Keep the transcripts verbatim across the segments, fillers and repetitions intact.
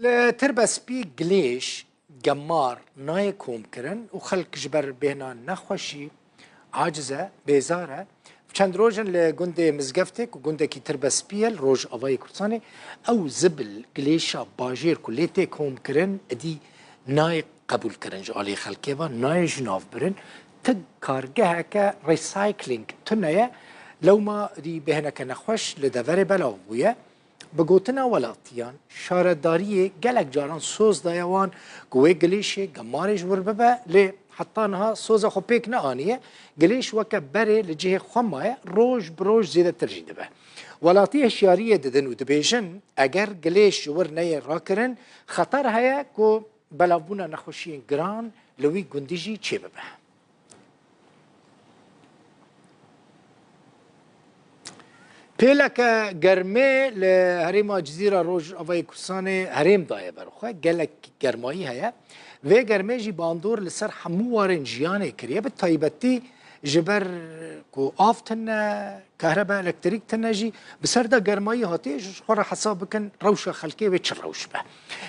Li Tirbespî gilêş, gemar nayê komkirin û xelk ji ber bêhna nexweşî aciz e, bêzar e. Çend roj in li gundê Mizgeftê ku gundekî Tirbespî ye li Rojavayê Kurdistanê, ew zibil, gilêşa bajêr ku lê tê komkirin, êdî nayê qebûlkirin ji alî xelkê ve, nayê ji nav birin. Ti kargeheke recycling tune ye. Lewma dî bêhneke nexweş li deverê belav bûye. Bi gotina welatiyan, şaredariyê gelek caran soz daye wan ku wê gilêşê gemarê ji wir bibe, lê heta niha soza xwe pêk neaniye. Gilêş weke berê li cihê xwe maye, roj bi roj zêdetir jî dibe. Welatiyê hişyariyê didin û dibêjin, eger gilêş ji wir neyê rakirin, xeter heye ku belavbûna nexweşiyên giran li wî gundî jî çêbibe. Pêleke germê li herêma Cizîra Rojavayê Kurdistanê herêm daye ber xwe. Gelek germayî heye. Vê germê jî bandor li ser hemû warên jiyanê kiriye. Bi taybetî ji ber ku av tune, kahrebe elektrîk tune jî, bi ser de germayî hatiye, ji xwe re hesab bikin rewşa xelkê wê çi rewş be.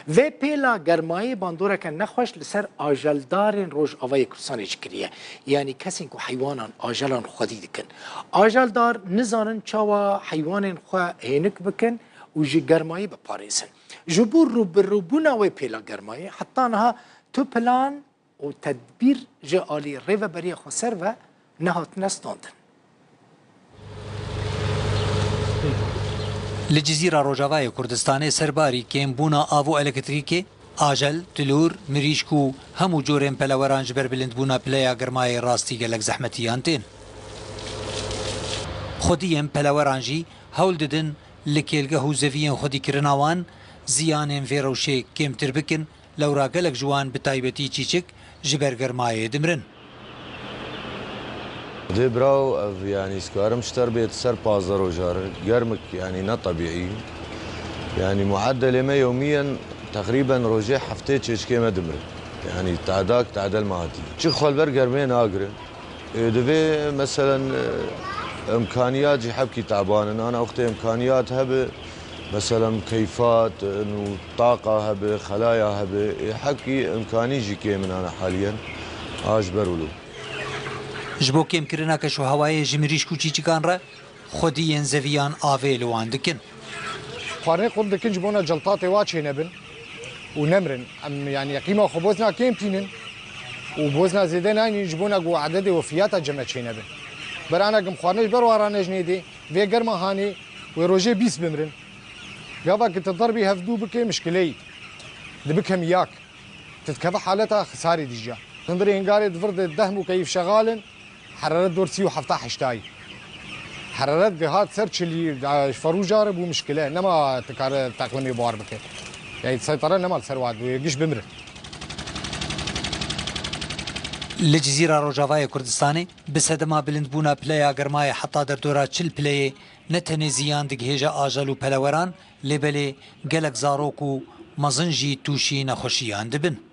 Vê pêla germayê bandoreke nexweş li ser ajeldarên Rojavayê Kurdistanê jî kiriye. Yanî kesên ku heywanan ajelan xwedî dikin. Ajeldar nizanin çawa heywanên xwe hênik bikin û ji germayî biparêzin. Ji bo rûbirûbûna wê pêla germayê heta niha tu plan û tedbîr ji alî Rêveberiya Xweser ve nehatine standin. Li Cizîra Rojavayê Kurdistanê serbarî kêmbûna av û elektrîkê, ajel, tilûr, mirîşk û hemû corên peleweran ji ber bilindbûna pileya germayê rastî gelek zehmetiyan tên. Xwediyên peleweran jî hewl didin li kêlgeh û zeviyên xwedîkirina wan ziyanên vê rewşê kêmtir bikin, lewra gelek ji wan bi taybetî çîçik ji ber germayê dimirin. Dê biraw ev, yanî, skarim ji ter bêt ser pazdeh rojar. Germik, yanî, ne tebîî. Yanî, mueddelê me yewmiyen teqrîben rojê heftê çêçikê me dimirin. Yanî, tedak tedel me hatî. Çi xwe li ber germê nagirin. Ê, divê, meselen, e, imkaniyat jî hebkî taban in. Ana wextê imkaniyat hebe, meselen, keyfat, e, nû taqa hebe, xelaya hebe. Ê, hebkî imkanî jî kêm in ana haliyen. A ji ber wilo. Ji bo kêmkirina keşûhewayê ji mirîşk û çîçikan re, xwediyên zeviyan avê li wan dikin. Xwarinê qul dikin ji bona celtatê wa çênebin û nemrin. Em, yanî, qîma xwe bozna kêm tînin û bozna zêde naynin ji bona ku ededê wefiyata ceme çênebin. Berana gim xwarinê ji ber wa ranejnê dê, vê germa hanê wê rojê bîst bimrin. Gava ki tu derbî hevdû bikê mişkileyî. Dibik hemiyak. Tu dikeve haleta xisarê dîja. Hundirê hingarê di vir de deh mûkeyîf şexal in, heraret dor sî û hefta heştayî. Heraret gihat ser çilî, da, ferûja re bû mişkile. Nema tu kare teqlimê bar bike. Yani seytara nema li ser wa, wê giş bimire. Li Cizîra Rojavayê Kurdistanê bi sedema bilindbûna pileya germayê heta derdora çil pileyê ne tenê ziyan digihêje ajel û peleweran, lê belê gelek zarok û mezin jî tûşî nexweşiyan dibin.